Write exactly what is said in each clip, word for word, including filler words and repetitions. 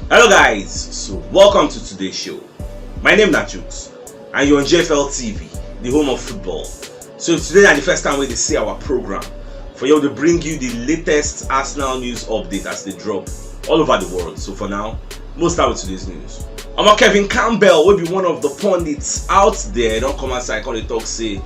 Hello guys, so welcome to today's show. My name na Jukes and you're on J F L T V, the home of football. So if today na the first time wey dey see our program, for here we dey bring you the latest Arsenal news update as they drop all over the world. So for now, we'll start with today's news. Omo, Kevin Campbell, wey be one of the pundits out there, don come outside come dey talk say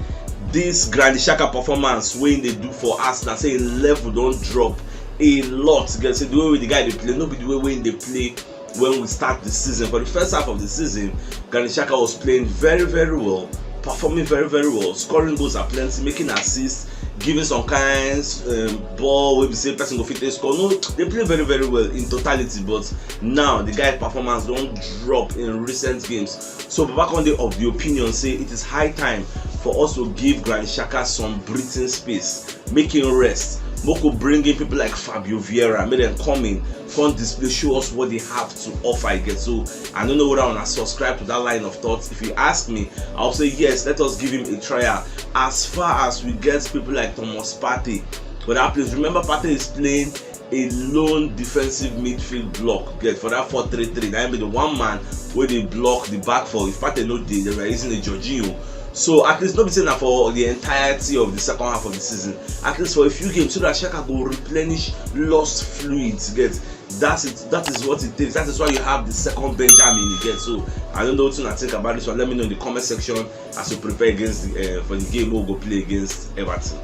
this Granit Xhaka performance wey im dey do for Arsenal, say im level don drop a lot. Get say the way wey the guy dey play no be the way wey im dey play when we start the season. For the first half of the season, Granit Xhaka was playing very, very well, performing very, very well, scoring goals are plenty, making assists, giving some kind um, ball wey be say person go fit take score. No, they play very, very well in totality, but now the guy performance don drop in recent games. So Baba Conde of the opinion say it is high time for us to give Granit Xhaka some breathing space, make him rest. Moko bring in people like Fabio Vieira, make them come in, come display, show us what they have to offer again. So I don't know whether I wanna subscribe to that line of thoughts. If you ask me, I'll say yes, let us give him a trial. As far as we get people like Thomas Partey, but that place, remember Partey is playing a lone defensive midfield block. Get for that four three three. That be the one man where they block the back four. If Partey no dey, they were using a Jorginho. So at least not be saying that for the entirety of the second half of the season. At least for a few games, so that Xhaka go replenish lost fluids. Get that's it. That is what it takes. That is why you have the second Benjamin. You get so I don't know what you think about this one. Let me know in the comment section as we prepare against the, uh, for the game we'll go play against Everton.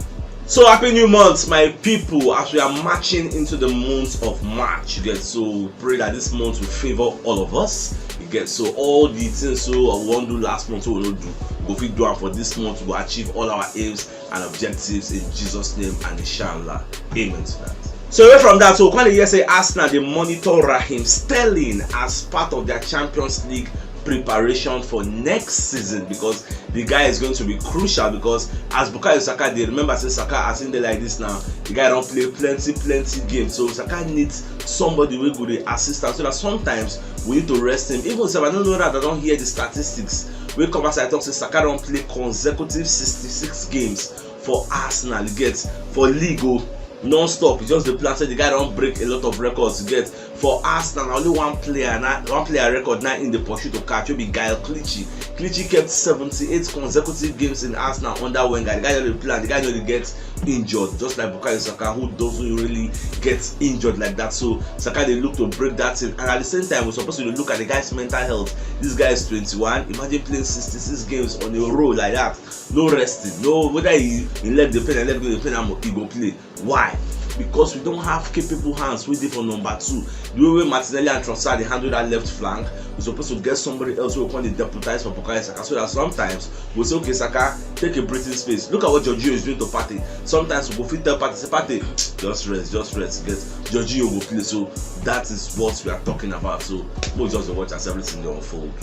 So happy new month, my people, as we are marching into the month of March. You get so we pray that this month will favor all of us. You get so all the things so I won't do last month, so we will do. We fit do am for this month, we will achieve all our aims and objectives in Jesus' name and inshallah. Amen to that. So away from that, so we come dey hear say Arsenal dey monitor Raheem Sterling as part of their Champions League preparation for next season because the guy is going to be crucial because as Bukayo Saka dey remember say Saka as im dey like this now, the guy don play plenty plenty games, so Saka needs somebody wey go dey assist am so that sometimes we need to rest him. Even sef I no know that I don hear the statistics wey come outside talk say Saka don play consecutive sixty-six games for Arsenal, you get, for league o, non-stop. E just dey plan say the guy don break a lot of records, you get. For Arsenal, na only one player na one player record na im dey pursue to catch, wey be Gael Clichy. Clichy kept seventy-eight consecutive games in Arsenal under Wenger. The guy no dey plan, the guy no dey get injured, just like Bukayo Saka, who doesn't really get injured like that. So Saka dey look to break that thing, and at the same time, we suppose to dey look at the guy's mental health. This guy is twenty-one. Imagine playing sixty-six games on a roll like that, no resting, no, whether he, he leg dey pain, leg no dey pain am, he go play. Why? Because we don't have capable hands wey dey for number two. The way wey Martinelli and Trossard dey handle that left flank, we suppose to get somebody else wey go come dey deputize for Bukayo Saka, so that sometimes we say, okay, Saka, take a breathing space. Look at what Jorginho is doing to Partey. Sometimes we go fit tell Partey say, Partey, just rest, just rest, get Jorginho go play. So that is what we are talking about. So we just dey watch as everything dey unfold.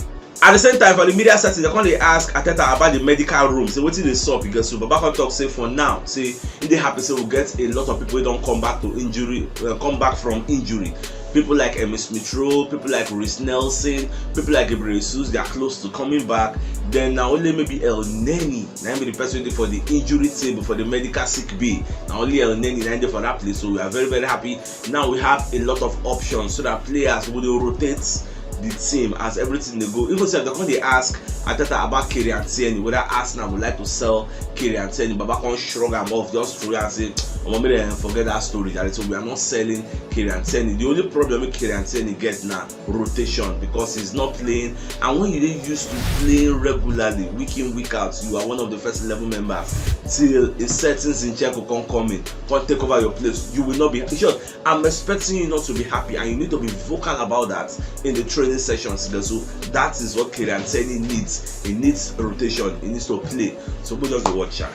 At the same time, for the media setting, they come dey ask Arteta about the medical room. Say wetin dey sup, you get so Baba come talk say for now, say e dey happy say we get a lot of people wey don come back to injury, uh, come back from injury. People like Emile Smith Rowe, people like Reiss Nelson, people like Gabriel Jesus, they are close to coming back. Then na only maybe Elneny, na him be the person wey dey for the injury table for the medical sick bay. Na only Elneny na him dey for that place. So we are very, very happy. Now we have a lot of options so that players go dey rotate the team as everything dey go. Even sef, they come dey ask Arteta about Kieran Tierney, whether Arsenal would like to sell Kieran Tierney. Baba come shrug am off, just throw am say, omo, make dem forget that story. That is, so we are not selling Kieran Tierney. The only problem wey Kieran Tierney get na rotation because he's not playing. And when you dey used to playing regularly, week in, week out, you are one of the first eleven members till a certain Zinchenko come come in, come take over your place. You will not be, in short, I'm expecting you not to be happy, and you need to be vocal about that in the training sessions. So that is what Kieran Tierney needs. He needs rotation. He needs to play. So we just dey watch am.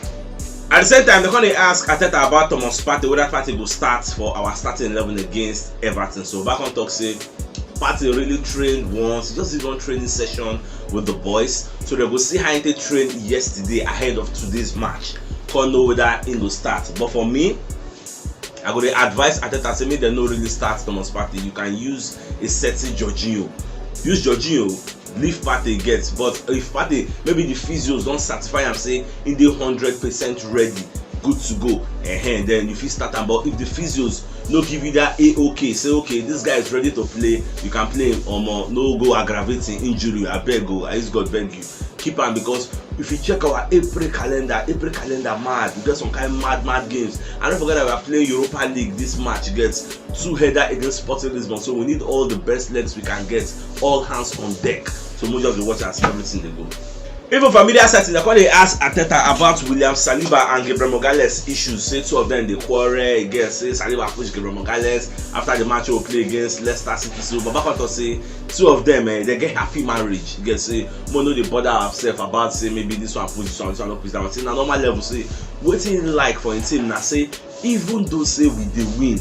At the same time, they come dey ask Arteta about Thomas Partey, whether Partey go start for our starting eleven against Everton. So Baba come talk say Partey really trained once. He just did one training session with the boys. So they go see how he take train yesterday ahead of today's match. Come know whether he go start. But for me, I go dey advise Arteta say make dem no really start Thomas Partey. You can use a certain Jorginho. Use Jorginho, leave Partey get. But if Partey, maybe the physios don certify am say he dey hundred percent ready, good to go, ehen, then you fit start am. But if the physios no give you that A O K, say, "Okay, this guy is ready to play, you can play him." Omo, no go aggravating injury, I beg, go, I use God beg you. Keep am, because if you check our April calendar, April calendar mad. We get some kind mad, mad games. And don't forget that we are playing Europa League this match. You get two header against Sporting Lisbon, so we need all the best legs we can get. All hands on deck. So we just dey watch as everything dey go. Even for media setting, they come dey ask Arteta about William Saliba and Gabriel Magalhaes issues. Say two of them dey quarrel again. Say Saliba push Gabriel Magalhaes after the match we play against Leicester City. So Baba come talk say two of them, eh, they get happy marriage. You get say, "Mo no dey bother ourselves about say maybe this one push this one, this one no push that one." Say na normal level. Say wetin he like for him team na say, even though say we dey win,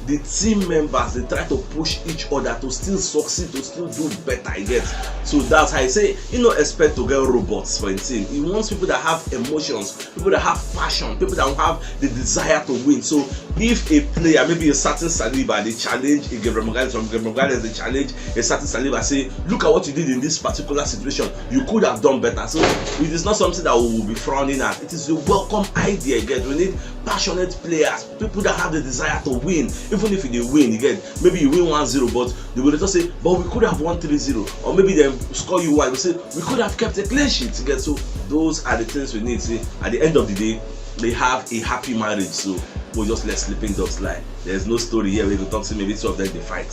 the team members dey try to push each other to still succeed, to still do better, you get. So that's how he say he no expect to get robots for him team. He wants people that have emotions, people that have passion, people that have the desire to win. So if a player, maybe a certain Saliba, dey challenge a Gabriel Magalhaes, from Gabriel Magalhaes dey challenge a certain Saliba, say, "Look at what you did in this particular situation. You could have done better." So it is not something that we will be frowning at. It is a welcome idea, you get. We need passionate players, people that have the desire to win. Even if you dey win, you get, maybe you win one zero, but they will just say, "But we could have won three zero," or maybe they score you one, we say, "We could have kept a clean sheet," you get. So those are the things we need. See, at the end of the day, they have a happy marriage. So we'll just let sleeping dogs lie. There's no story here where we talk say maybe two of them dey fight.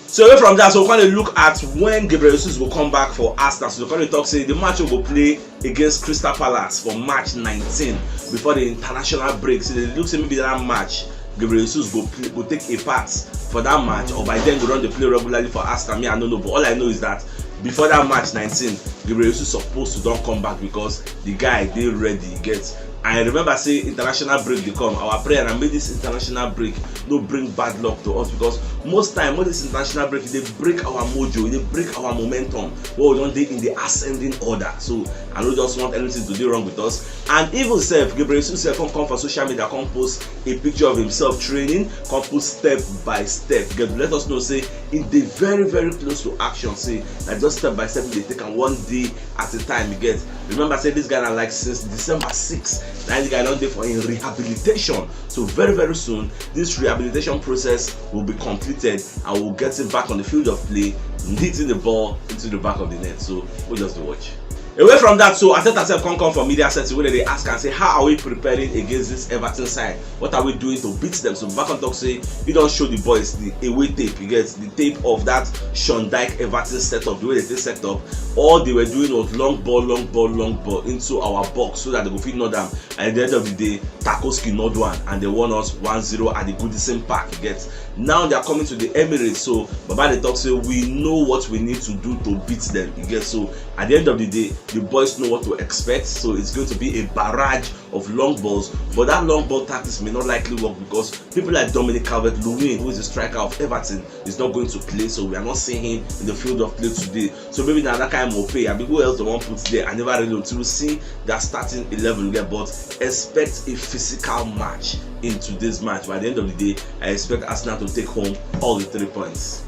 So away from that, so we come dey look at when Gabriel Jesus go come back for Arsenal. So we come dey talk say the match we go play against Crystal Palace for March nineteen, before the international break. So they look say maybe that match Gabriel Jesus go play, go take a part for that match, or by then go don dey play regularly for Arsenal. Me, I no know, but all I know is that before that match nineteen, Gabriel Jesus supposed to don come back, because the guy dey ready, you get. I remember say international break dey come. Our prayer na make this international break no bring bad luck to us, because most time when this international break, e dey break our mojo, e dey break our momentum wey we don dey in the ascending order. So I no just want anything to dey wrong with us. And even sef, Gabriel Jesus sef come come for social media, come post a picture of himself training, come put step by step. Get, let us know say e dey very, very close to action. Say na just step by step e dey take am, one day at a time, you get. Remember say this guy na, like, since December six, na the guy don dey for im rehabilitation. So very, very soon, this rehabilitation process will be completed and we'll get him back on the field of play, hitting the ball into the back of the net. So we'll just dey watch. Away from that, so Arteta sef come come for media setting wey dem dey ask am say, "How are we preparing against this Everton side? What are we doing to beat them?" So Baba come talk say he don show the boys the away tape. You get the tape of that Sean Dyche Everton setup, the way they take set up. All they were doing was long ball, long ball, long ball into our box so that they go fit nod am. At the end of the day, Tarkowski nod one and they won us one zero at the Goodison Park. You get, now they are coming to the Emirates, so Baba dey talk say we know what we need to do to beat them. You get, so at the end of the day, the boys know what to expect. So it's going to be a barrage of long balls, but that long ball tactics may not likely work because people like Dominic Calvert-Lewin, who is the striker of Everton, is not going to play. So we are not seeing him in the field of play today. So maybe na that kind of pay. I mean, who else they want put there? I never really until we see that starting eleven there, but expect a physical match in today's match. By the end of the day, I expect Arsenal to take home all the three points.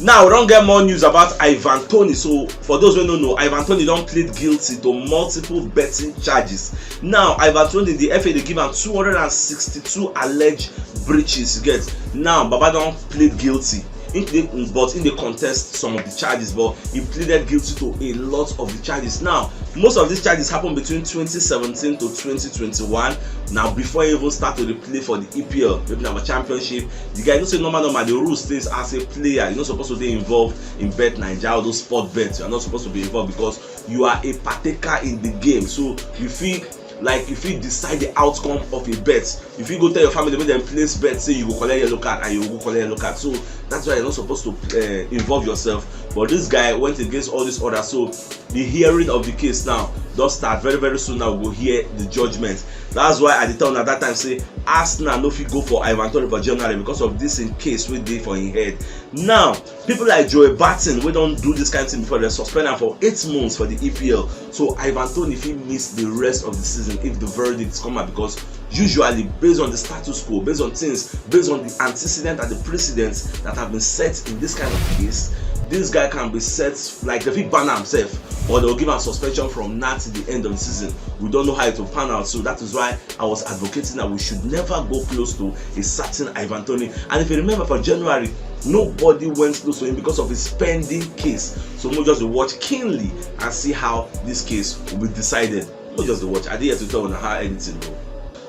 Now, we don get more news about Ivan Toney. So for those who don't know, Ivan Toney don plead guilty to multiple betting charges. Now, Ivan Toney, the F A dey give am two hundred and sixty-two alleged breaches. You get, now Baba don plead guilty. He dey, but he dey contest some of the charges, but he pleaded guilty to a lot of the charges. Now, most of these charges happened between twenty seventeen to twenty twenty-one. Now, before he even start to dey play for the E P L, maybe na for Championship, the guy, you know say normal, normal, the rule states as a player, you're not supposed to be involved in Bet Naija, all those sport bets. You're not supposed to be involved because you are a partaker in the game. So you feel like, you fit decide the outcome of a bet. If you go tell your family, make dem place bet, say you go collect yellow card, and you go collect yellow card. So that's why you're not supposed to uh, involve yourself. But this guy went against all this order. So the hearing of the case now don start. Very, very soon now we go hear the judgment. That's why I dey tell una that time say Arsenal no fit go for Ivan Toney for January because of this in case wey dey for him head. Now, people like Joey Barton, wey don do this kind thing before, they suspend am for eight months for the E P L. So Ivan Toney fit miss the rest of the season if the verdict come out, because usually, based on the status quo, based on things, based on the antecedent and the precedents that have been set in this kind of case, This guy can be set, like, dem fit ban am sef, or dem go give am suspension from now till the end of the season. We don't know how it will pan out, so that is why I was advocating that we should never go close to a certain Ivan Toney. And if you remember, for January, nobody went close to him because of his pending case. So we just watch keenly and see how this case will be decided. We just watch. I dey here to tell you how anything go.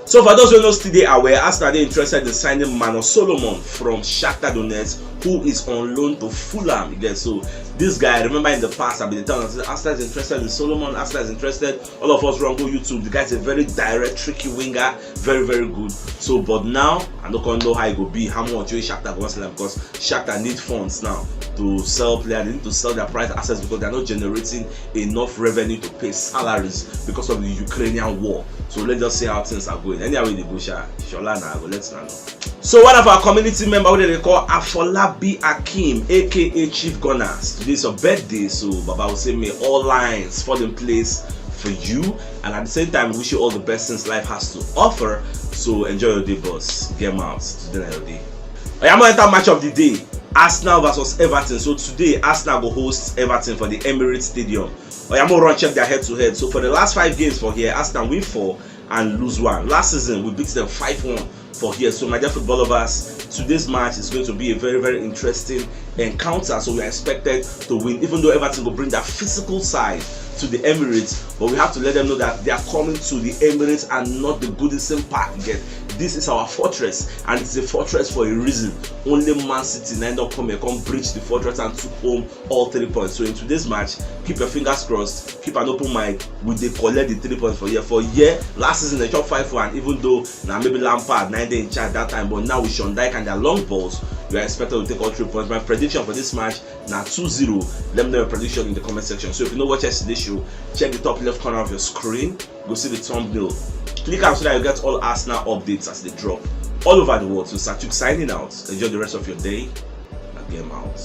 So for those who no still dey aware, Arsenal dey interested in signing Manos Solomon from Shakhtar Donetsk, who is on loan to Fulham. You get? So this guy, remember in the past, I've been telling us Arsenal is interested in Solomon. Arsenal is interested. All of us run go YouTube. The guy is a very direct, tricky winger, very, very good. So, but now I don't know how it go be, how much wey Shakhtar go sell am, because Shakhtar need funds now to sell players. They need to sell their price assets because they're not generating enough revenue to pay salaries because of the Ukrainian war. So let's just see how things are going. Anyhow, we dey go, sha. Shola na go let una know. So one of our community member, wey dem dey call Afolabi Akeem, A K A Chief Gunners, today is your birthday, so Baba will say may all lines fall in place for you, and at the same time wish you all the best things life has to offer. So enjoy your day, boss. Get out. Today na your day. Oya, mo enter match of the day. Arsenal versus Everton. So today, Arsenal go host Everton for the Emirates Stadium. Oya, mo run check their head to head. So for the last five games for here, Arsenal win four and lose one. Last season, we beat them five one for here. So my dear football lovers, today's match is going to be a very, very interesting encounter. So we are expected to win, even though Everton will bring that physical side to the Emirates. But we have to let them know that they are coming to the Emirates and not the Goodison Park again. This is our fortress, and it's a fortress for a reason. Only Man City na end up come here, come breach the fortress and took home all three points. So in today's match, keep your fingers crossed, keep an open mind. We dey collect the three points for here. For here, last season they chop five one, even though na maybe Lampard na dey in charge that time, but now with Sean Dyche and their long balls, we are expected to take all three points. My prediction for this match na two zero. Let me know your prediction in the comment section. So if you no watch yesterday's show, check the top left corner of your screen. Go see the thumbnail. Click am so that you get all Arsenal updates as they drop all over the world. So Sachuk signing out. Enjoy the rest of your day. And game out.